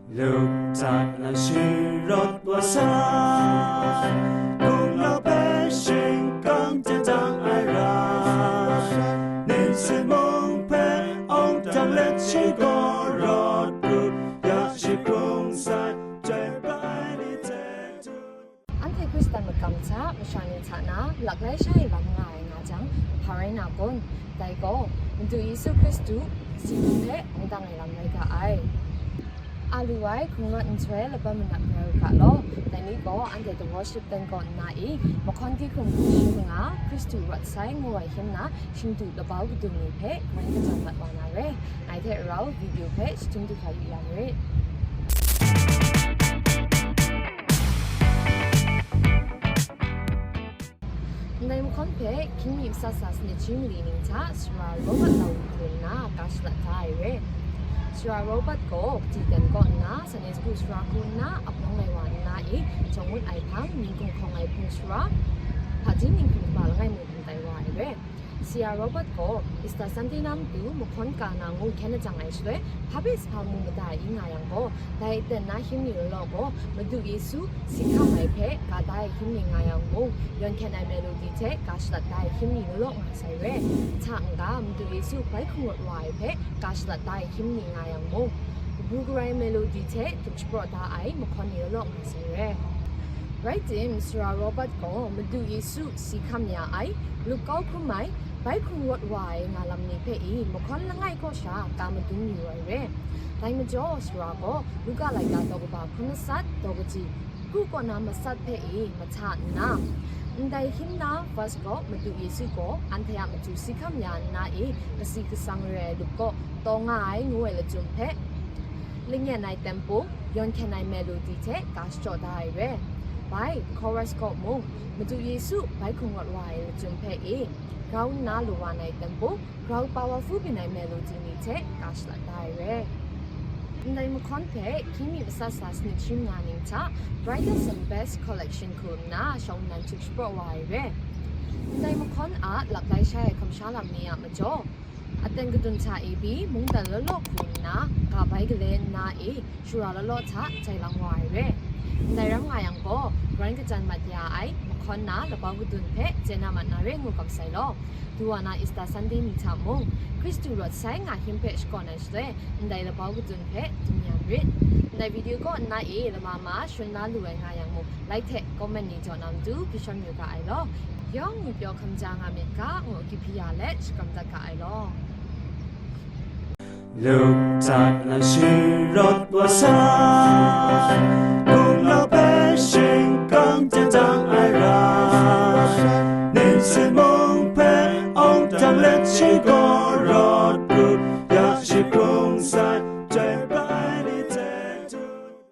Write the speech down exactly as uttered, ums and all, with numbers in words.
Luk hta na shi rawt wa sai, gumlau hpe shingkang jang ai ra, ningsin mung hpe awng dang let shi gaw rawt ru, ya shi hkrung sai, chyoi bai ni hte du. Anhte Hkristan makam hta masha ni hta na laklai sha ai lam nga ai nga jang, hpa rai na kun? Dai gaw, Madu Yesu Hkristu si hpe wungdang ai lam rai ga ai. A lu ai hkrung rawt nhtoi laban manap rai u ga law. Dai ni gaw anhte The Worship Band kaw nna i, mahkawn hti hkum hkum shi manga, Hkristu rawt sai ngu ai hymn na, shingdu labau kadun ni hpe grai kajawng mat wa na re. Ngai hte rau video hpe shachyum du hkra yu yang rit. Ndai mahkawn hpe hkying mi matsat sa sanit shi mali ning hta Sara Robert Lowry hku nna ga shalat da ai re. Sara Robert gaw Titan kaw nna Sunday School sara hku nna ap nawng ai wa nna i, jawng ngut ai hpang, ning hkum hkawng ai hpung sara, hpaji ning hkum kaba langai mung hkum tai wa ai re. Sara Robert gaw Easter Sunday na matu mahkawn ka na ngu hkyen lajang ai shaloi, hpa hpe sa hpa mu mada i nga yang gaw, dai aten na hymn ni law law gaw, Madu Yesu si hkam ai hpe ga da ai hymn ni nga yang mung, yawn hkyen ai melody hte ga shalat da ai hymn ni law law nga sai re. Hta n-ga, Madu Yesu bai hkrung rawt wa ai hpe ga shalat da ai hymn ni nga yang mung, kabu gara ai melody hte dum shapraw da ai mahkawn ni law law nga sai re. Rai tim, Sara Robert gaw Madu Yesu si hkam ya ai, lup kau hkrum ai, bai hkrung rawt wa ai nga lam ni hpe i mahkawn langai kaw sha ga madun yu ai re. Dai majaw, Sara gaw Luka laika daw kaba hkun matsat, daw kaji, kru kaw na matsat hpe i mahta nna, ndai hymn na verse gaw Madu Yesu gaw anhte a matu si hkam ya nna i, kasi kasang re ai lup kaw taw nga ai ngu ai lachyum hpe, lanyen ai tempo, yawn hkyen ai melody hte ga shachyaw da ai re. Bai, chorus kaw mung, Madu Yesu bai hkrung rawt wa ai lachyum hpe i, grau nna lu wa na ai tempo, grau powerful byin ai melody ni hte ga shalat da ai re. Ndai mahkawn hpe hkying mi matsat sa sanit shi manga ning hta Brightest and Best Collection hku nna shawng nnan htuk shapraw wa ai re. Ndai mahkawn a laklai sha ai hkam sha lam ni a majaw, aten kadun hta e pyi, mungdan law law hku nna, ga bai gale nna e, shara law law hta jai lang wa ai re. Ndai ram nga yang gaw, grai kachyan mat ya ai mahkawn na labau kadun hpe chye na mat na re ngu kam sai law. Du wa na Easter Sunday ni hta mung, Hkristu rawt sai nga hkying hpe shakawn ai shaloi, ndai labau kadun hpe dum yang rit. Ndai video kaw nna e lama ma shangun na lu ai nga yang mung, like hte comment ni jaw na matu hpyi shawng yu ga ai law. Yawng ngwi pyaw hkam ja nga myit ga, ngu akyu hpyi ya let shakram dat ga ai law. Luk hta na shi rawt wa sai, gumlau hpe shingkang jang ai ra, ningsin mung hpe awng dang let shi gaw rawt